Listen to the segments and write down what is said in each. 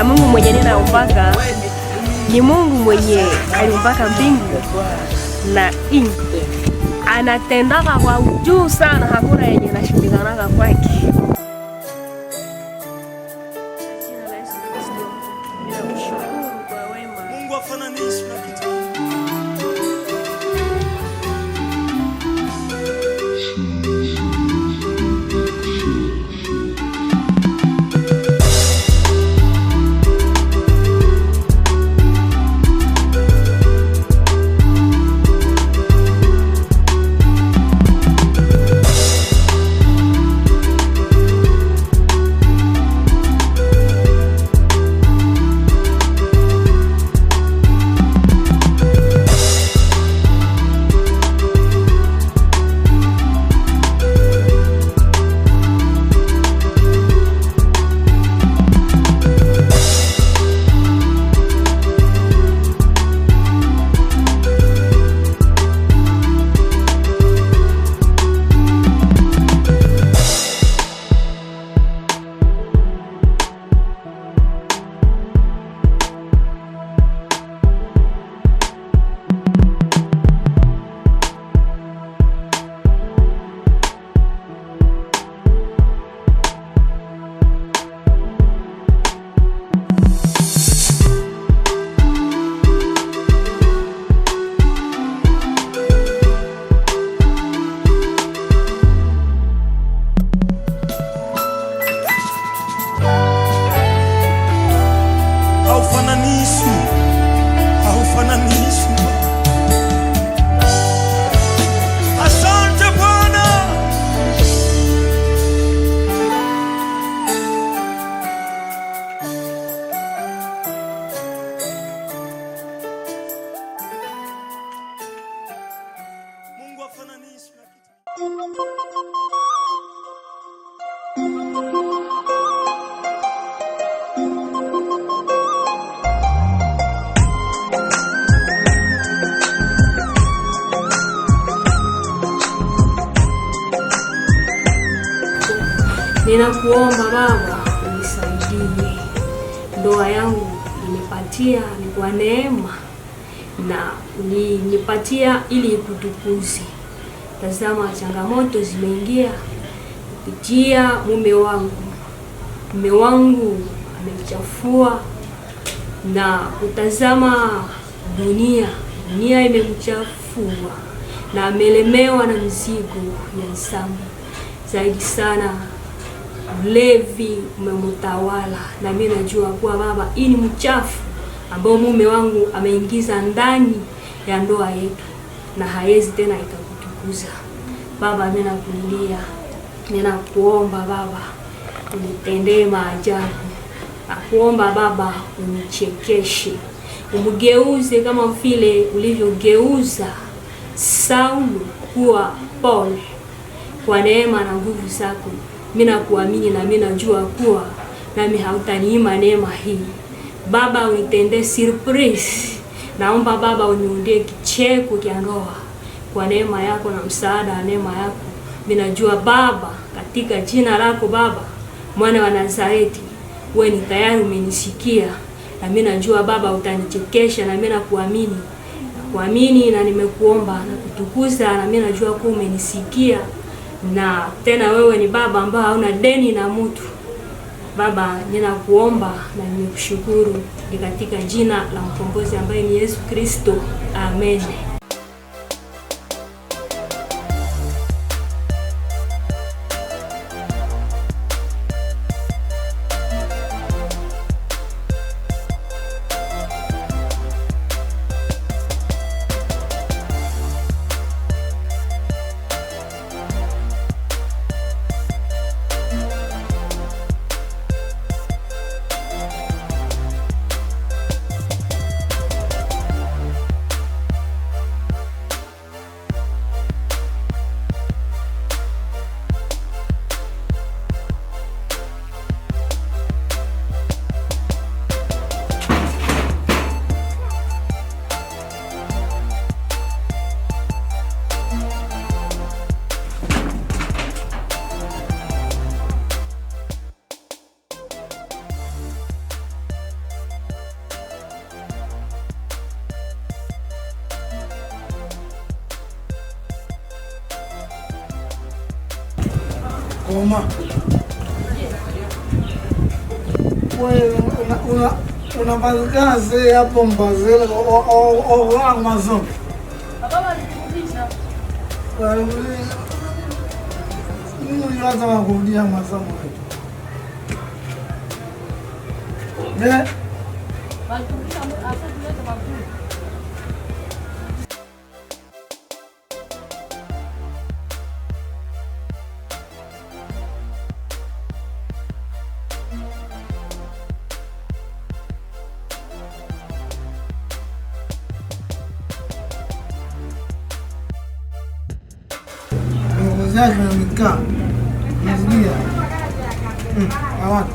Na Mungu mwenye ninaombaka ni Mungu mwenye aliumbaka mbingu na inchi, anatendaka kwa ujuu sana, hakuna yenye inashindikanaka kwake. Jina la Yesu Kristo, ninakushukuru kwa wema. Mungu hafananishwi na kitu. Haufananishwi, haufananishwi. Asante Bwana. Mungu hafananishwi na kitu. Ninakuomba Baba unisaidie, ndoa yangu ulinipatia ni kwa neema na ulinipatia ili ikutukuze. Tazama, changamoto zimeingia kupitia mume wangu. Mume wangu amechafua na kutazama dunia, dunia imemchafua na amelemewa na mzigo ya dhambi zaidi sana ulevi umemtawala, na mimi najua kuwa Baba, hii ni mchafu ambao mume wangu ameingiza ndani ya ndoa yetu, na haezi tena ikakutukuza. Baba, mimi nakulilia, ninakuomba Baba unitendee maajabu. Nakuomba Baba unichekeshe, umgeuze kama vile ulivyogeuza Saulo kuwa Paul kwa neema na nguvu zako. Mimi nakuamini na mimi najua kuwa nami hautaniima neema hii. Baba, unitendee surprise. Naomba Baba uniundie kicheko kia ndoa kwa neema yako na msaada wa neema yako. Mimi najua Baba, katika jina lako Baba, mwana wa Nazareti, wewe ni tayari umenisikia, na mimi najua Baba utanichekesha, na mimi nakuamini, nakuamini na nimekuomba na kutukuza, na mimi najua kuwa umenisikia, na tena wewe ni Baba ambao hauna deni na mtu. Baba, ninakuomba na nimekushukuru ni katika jina la mkombozi ambaye ni Yesu Kristo, amen. Koma. Wewe unapatikana sasa hapo Mbazela au masomo. Baba alifundisha. Mimi nilianza kurudia masomo. Ne? Walifundisha hata tuleta makuu. Yake nimekaa. Nasikia. Hawa.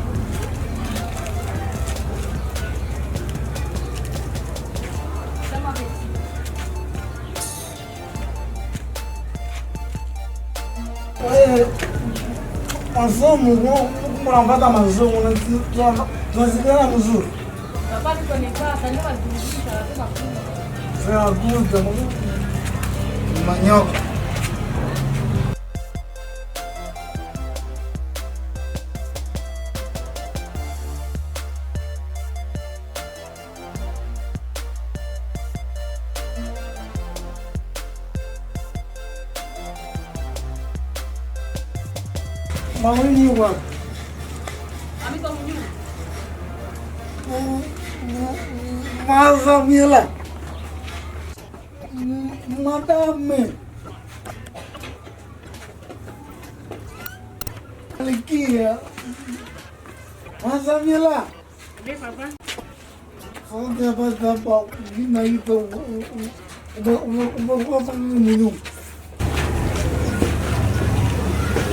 Wewe masomo unapata masomo tunasikilana mzuri. Baba alikuwa nikaa, ndio alifundisha anasema kuna. Sasa kuta manyoka. Mawini wapi? Amiko mnyuma. Mazamila. Madame. Alikia. Mazamila. Ndiyo papa. Sasa hapa hapa ninaita umekuwa mnyuma.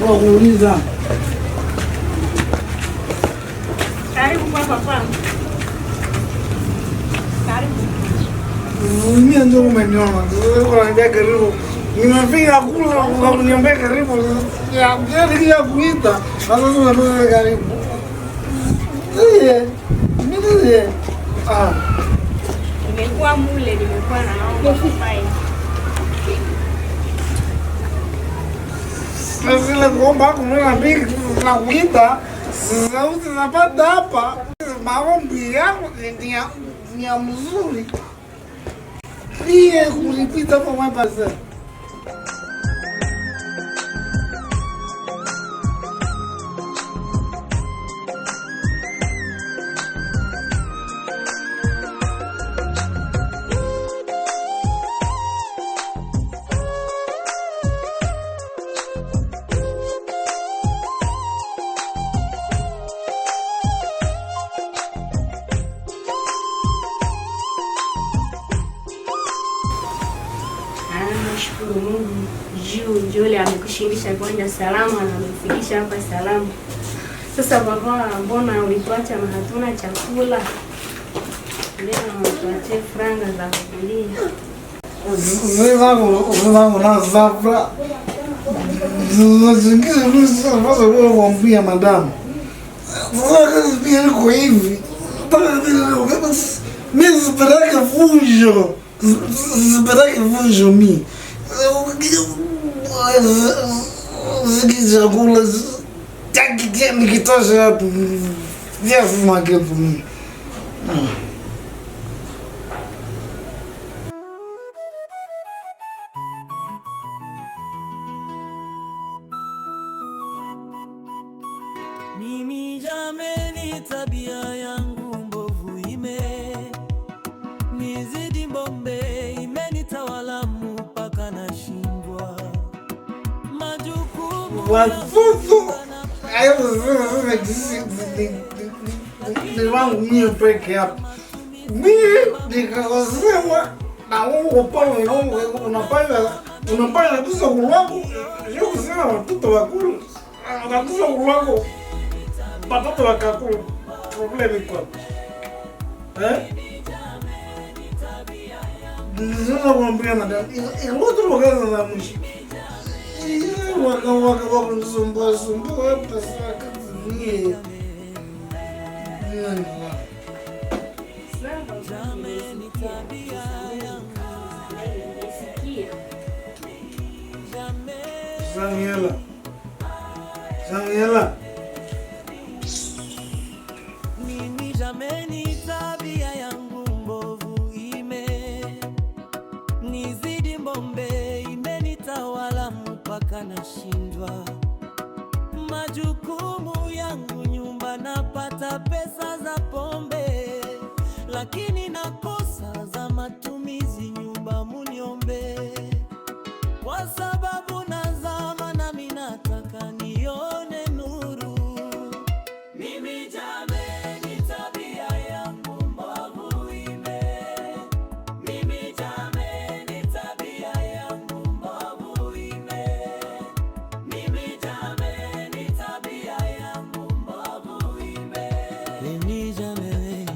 Wakuuliza. Karibu kwa papa. Karibu. Mimi ndio umeniona. Unaniambia karibu. Nimefika kule unaniambia karibu. Ya ya kuita. Sasa unaniambia karibu. Eh. Mimi ah. Nimekuwa mule, nimekuwa naomba papai. Sasa ile kuomba kumwona mbili na kuita. Sauti zapata hapa. Maombi yangu ni ya mzuri. Pia kulipita kwa mapasa. Nashukuru Mungu juu Njole amekushindisha kwenda salama na amefikisha hapa salama. Sasa baba, mbona ulituacha na hatuna chakula? Leo tuache franga za kulia. Zangu na zafra. Zingine sasa kuambia madamu. Sasa kwa hivi. Mimi sipeleke fujo. Sipeleke fujo mimi. Ziki chakula nikitosha makefu. Mimi jameni, tabia yangu mbovu ime nizidi mbombe, imenitawala mpaka nashindwa majukumu. Watoto ni wangu mie peke hapa. Mie nikakosewa na uko pale unapanda kabisa kulwangu, sio kusema watoto wakulu. Kabisa kulwangu. Watoto wakakulu. Problem iko wapi? Eh? Sasa kuambia madam, ilo kaza za mwisho. Waka waka waka sumbua sumbua pesa kazi. Samuela. Sangela. Mimi jameni, tabia yangu mbovu ime nizidi, mbombe imenitawala mpaka nashindwa majukumu yangu, nyumba napata pesa za pombe, lakini nakosa za matumizi, nyumba muniombe, kwa sababu nazama nami nataka nione nuru. Mimi jameni, tabia yangu mbovu ime mimi jameni, tabia yangu mbovu ime mimi jameni, tabia yangu mbovu ime mimi jameni.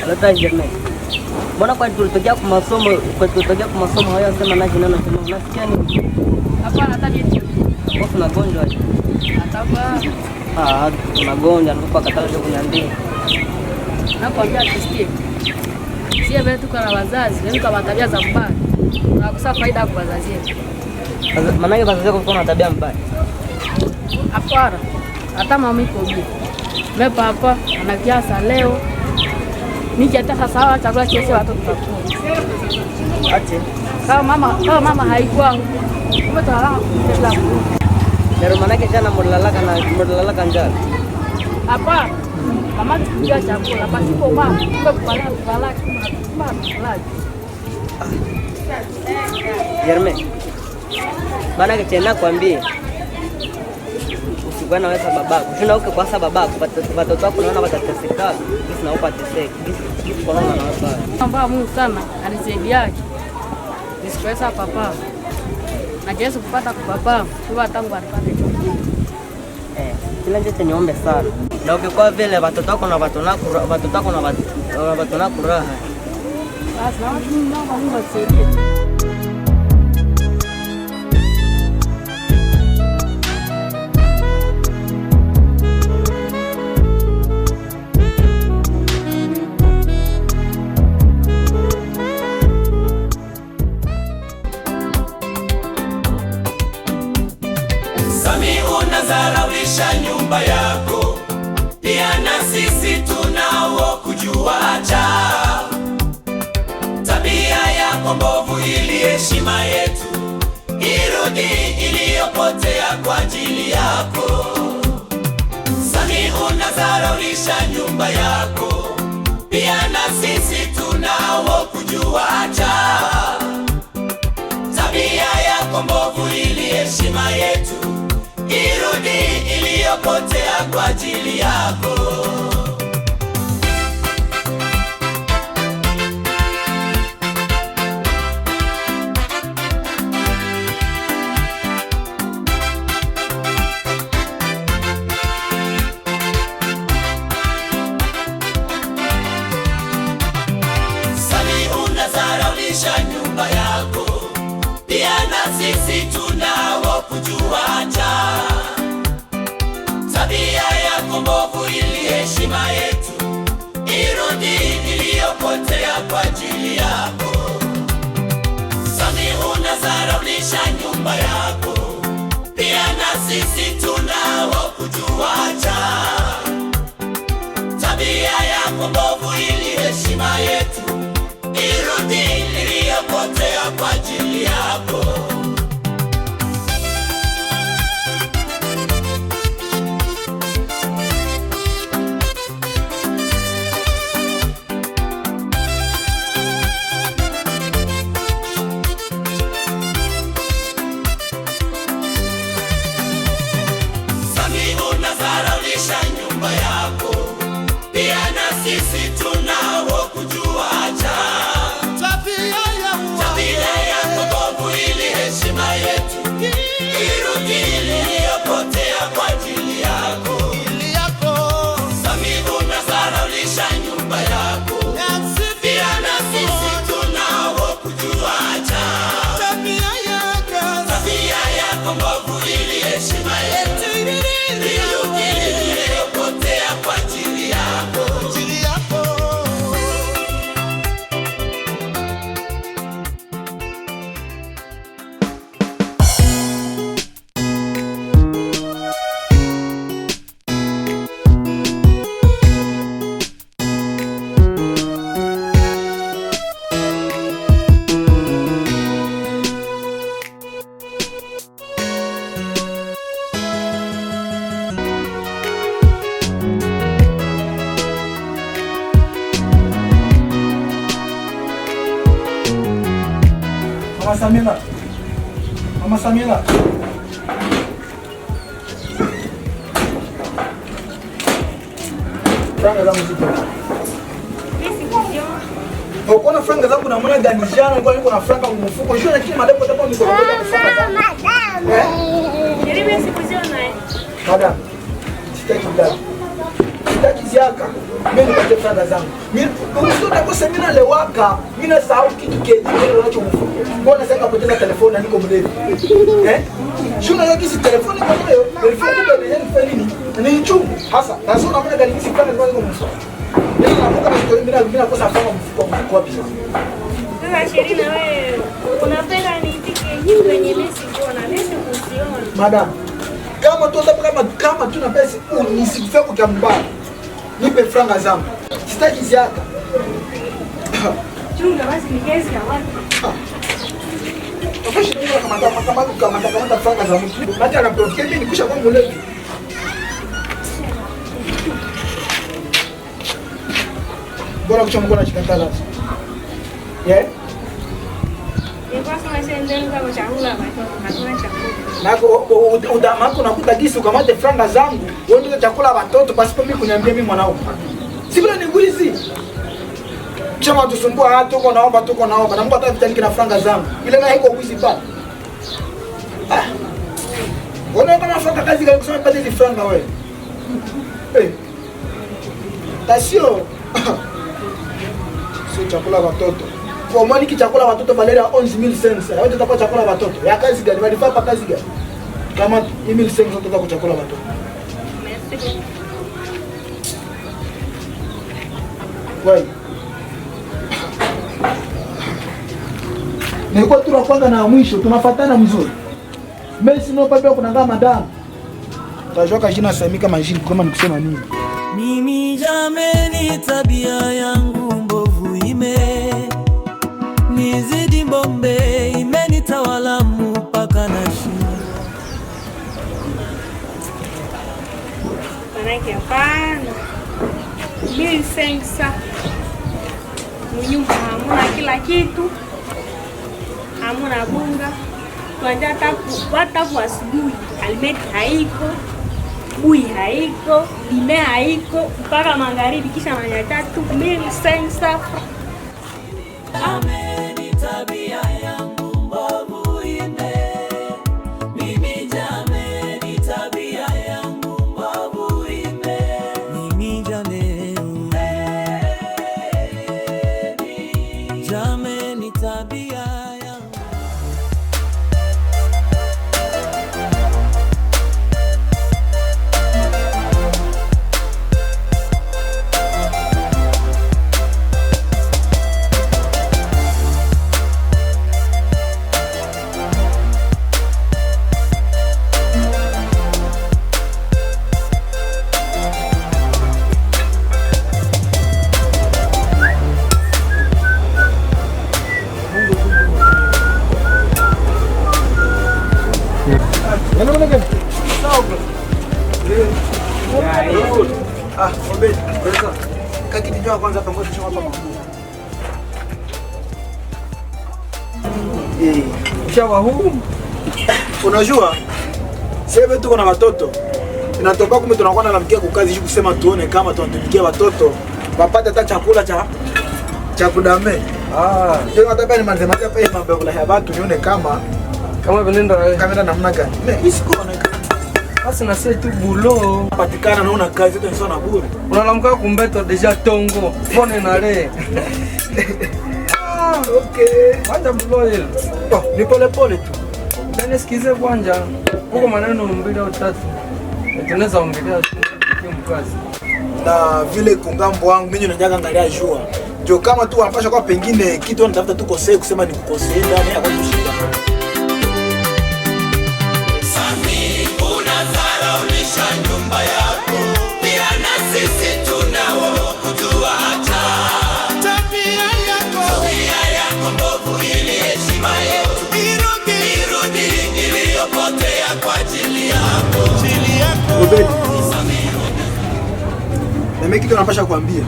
Leta jamii. Mbona kwa tulitokea kwa masomo, kwa tulitokea kwa masomo hayo sema na neno sema unasikia nini? Hapana, hata mimi Kwa kuna gonjwa. hata kwa Ah, kuna gonjwa ndipo akataka ndio kuniambia. nakwambia tusikie. Sie vile tuko na wazazi, wewe kwa tabia za mbaya. Tunakosa faida kwa wazazi wetu. Sasa maana yake wazazi wako na tabia mbaya. Hapana. Hata mama iko bi. Me papa anakiasa leo. Niki hata sasa hawa chakula kiasi watoto tutakula. Ache. Kama mama haikuwa kumbe tunalala bila kula. Ndio maana yake jana mlalaka na mlalaka njala. Hapana. Mama tukuja chakula pasipo mama, kumbe kupala kupala kumbe kupala. Jerme. Maana yake tena kwambie usikuwa na wesa babako. Shuna uke kwa sababu babako watoto wako naona watateseka. Kisi na upa teseka. Kisi kwa naona na wasa. Naomba Mungu sana anisaidiaje. Nisikuweza papa. Na kiweza kupata kwa papa, kwa tangu alipate chakula. Eh, kila nje niombe sana. Na ukikuwa vile watoto wako na watoto wako na watoto wako raha. Basi na watu naomba Mungu atusaidie. Sami, unazaraulisha nyumba yako, pia na sisi tunao kujuacha. Tabia yako mbovu ili heshima yetu irudi iliyopotea kwa ajili yako. Sami, unazaraulisha nyumba yako, pia na sisi tunao kujuacha. Tabia yako mbovu ili heshima yetu irudi iliyopotea kwa ajili yako. mbovu ili heshima yetu irudi iliyopotea kwa ajili yako. Sami unazaraulisha nyumba yako, pia na sisi tunao kujuacha. Tabia yako mbovu ili heshima yetu irudi iliyopotea kwa ajili yako. Sami unazaraulisha nyumba yako, pia na sisi tunao kujuacha. Tabia yako mbovu ili heshima yetu irudi iliyopotea kwa ajili yako. Sami unazaraulisha nyumba yako, pia na sisi tunao kujuacha. Tabia yako mbovu ili heshima yetu irudi iliyopotea kwa ajili yako. Mama Samila. Mama Samila. Franga zangu zipo. Ukiona franga zangu namna gani jana nilikuwa niko na franga mfuko. Sio lakini madam kwa niko na franga zangu. Eh? Jaribu sikuziona eh. Madam. Sitaki dada. Sitaki ziaka. Mimi nipate franga zangu. Mimi usio kosa mimi nalewaka. Mimi nasahau kitu kenye ndio nacho mfuko. Mbona sasa kapoteza telefoni na niko mlevi? Eh? Sio na kisi telefoni kwa leo. Telefoni kumbe ni nini nini? Ni chungu. Hasa na sio namna gani kisi franga zangu mfuko. Mimi nakumbuka mimi nakosa franga mfuko mfuko wapi sasa? Sasa Sheri na wewe unapenda niitike hivi wenye mimi sikuona, mimi sikuziona. Madam, kama tu kama tuna pesa unisifie kwa mbaya. Nipe franga zangu. Sitaki ziaka. Chunga basi ni kesi ya watu. Ukisha kama franga za mtu. Hata anaprofite mimi nikusha kwa mlevi. Bora kuchoma mkono chikatala. Yeah? Nilikuwa sema sasa ndio kwa chakula watoto hakuna chakula. Nako udamako nakuta gisi ukamate franga zangu, wewe ndio chakula watoto pasipo mimi kuniambia mimi mwanao. Si vile ni wizi. Chama tusumbua hata tuko naomba na Mungu hata vitaliki na franga zangu. Ile na iko wizi pale. Ah. Unaona kama franga kazi gani kusema pate hizi franga wewe? Eh. Tasio. Sio chakula watoto. Kwa mwani kichakula watoto Valeria 11,500. Wewe utakuwa chakula watoto. Ya kazi gani? Walifaa pa kazi gani? Kama 1,500 utakuwa chakula watoto. Merci. Wewe. Nilikuwa tu kwanza na mwisho tunafuatana mzuri. Messi no papa kuna ngama madam. Tajoka jina Samika majini kama nikusema nini? Mimi jameni, tabia yangu mbovu ime nizidi bombe, imenitawala mpaka nashinda. Manake hapana. Mimi sensa. Mnyumba hamuna kila kitu. Hamuna bunga. Tuanja hata kwa asubuhi almeti haiko, bui haiko, lime haiko mpaka magharibi kisha mara tatu mimi sensa. Ameni, tabia yangu mbovu ime mimi jameni, tabia yangu mbovu ime mimi jameni, tabia yangu. Ah, Obedi. Kaki njoo kwanza hapa ngoja hapa mambo. Eh, Shawa huu. Unajua? Sasa tuko na watoto. Inatoka kumbe tunakuwa na mkia kukazi hivi kusema tuone kama tunatumikia watoto wapate hata chakula cha kudame. Ah, Ndio nataka ni manze hapa hii mambo ya watu nione kama venenda kamera namna gani. Me isikuonekana. Basi na sisi tu bulo. Patikana naona kazi yetu ni sana bure. Unalamka kumbeto deja tongo. Fone na le. Ah, okay. Kwanza bulo ile. Oh, ni pole pole tu. Ndani sikize kwanza. Huko maneno mbili au tatu. Tunaweza ongelea tu mkazi. Na vile kungambo wangu mimi najaga angalia jua. Ndio kama tu wanapasha kwa pengine kitu wanatafuta tu kosee kusema ni kukosea ndani ya kutushinda. Sami, unadharaulisha nyumba yako, pia na sisi tunao kujua hata tabia yako mbovu, ili heshima yetu irudi iliyopotea kwa ajili yako. Obedi. Na mimi kitu napasha kuambia.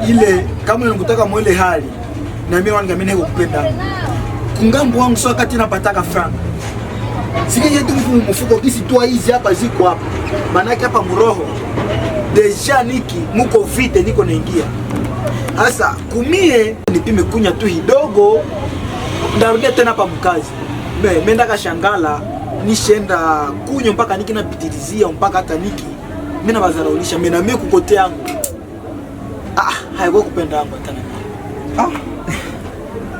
Ile kama unanikutaka mwele hali na mimi wanga mimi nakupenda. Kungambo wangu sio wakati napataka franga. Sikije tu mfuko kisi toa hizi hapa ziko hapa. Manake hapa muroho. Deja niki muko vite niko naingia. Sasa kumie nipime kunya tu kidogo ndarudia tena hapa mkazi. Mimi ndaka shangala nishenda kunywa mpaka niki napitilizia mpaka hata niki mimi nabazaraulisha mimi na mimi kukotea yangu. Ah, haikuwa kupenda yangu hata na mimi. Ah.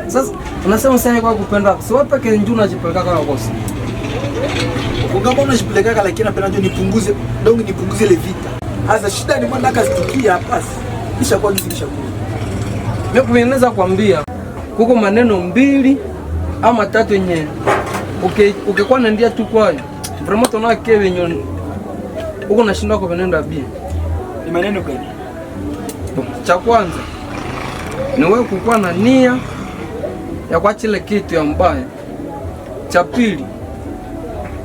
Sasa unasema sasa kwa kupenda. Si wewe peke njoo unajipeleka kwa boss. Kungamba unajipeleka lakini napenda njoo nipunguze, dongo nipunguze ile vita. Sasa shida ni mwanda kastikia basi. Kisha kwa gizi kisha kwa. Mimi naweza kuambia kuko maneno mbili ama tatu yenye ukikuwa naendia tu kwayo. Vraiment tuna kewe nyo uko nashinda kwa venenda bi. Ni maneno gani? Cha kwanza ni wewe kukuwa na nia ya kuacha ile kitu ya mbaya. Cha pili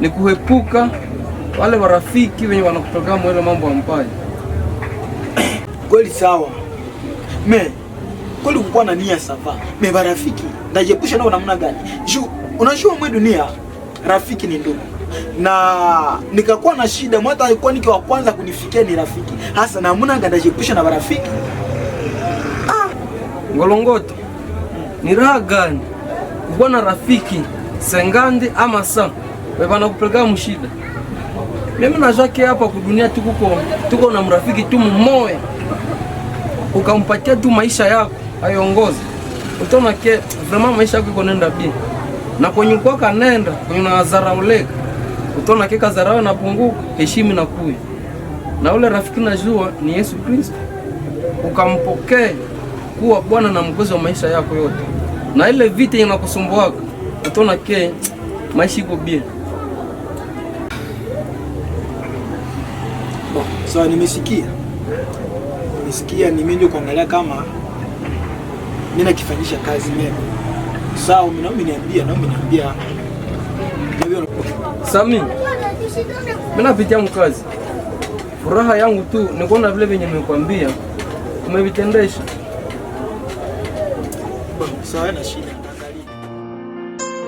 ni kuepuka wale marafiki wenye wanakutoka mwele mambo ya mbaya. Kweli sawa. Me kweli kukuwa na nia sawa. Me marafiki ndajiepusha nao namna gani? Juu unajua mwe dunia rafiki ni ndugu. Na nikakuwa na shida mwata alikuwa niki wa kwanza kunifikia ni rafiki. Hasa namna gani ndajiepusha na marafiki? Ah, ngolongoto. Ni raha gani kukuwa na rafiki sengandi ama sa wewe wanakupeleka mshida. Mimi najua hapa kudunia tuko na mrafiki tu mmoja. Ukampatia tu maisha yako aiongoze. Utaona ke vraiment maisha yako iko nenda bi. Na kwenye kwa kanenda kwenye unadharauleka. Utaona ke kadharau inapunguka, heshima inakuja. Na ule rafiki najua ni Yesu Kristo. Ukampokea kuwa Bwana na Mwokozi wa maisha yako yote. Na ile vita inakusumbua, utaona ke maisha iko bien. Bon, sawa nimesikia. Nimesikia ni mimi ndio kuangalia kama mimi nakifanyisha kazi mimi. Sawa, mimi niambia na mimi niambia. Sami, mimi napitia mkazi. Furaha yangu tu ni kuona vile venye nimekuambia umevitendesha. Bon, sawa na shida. Angalia.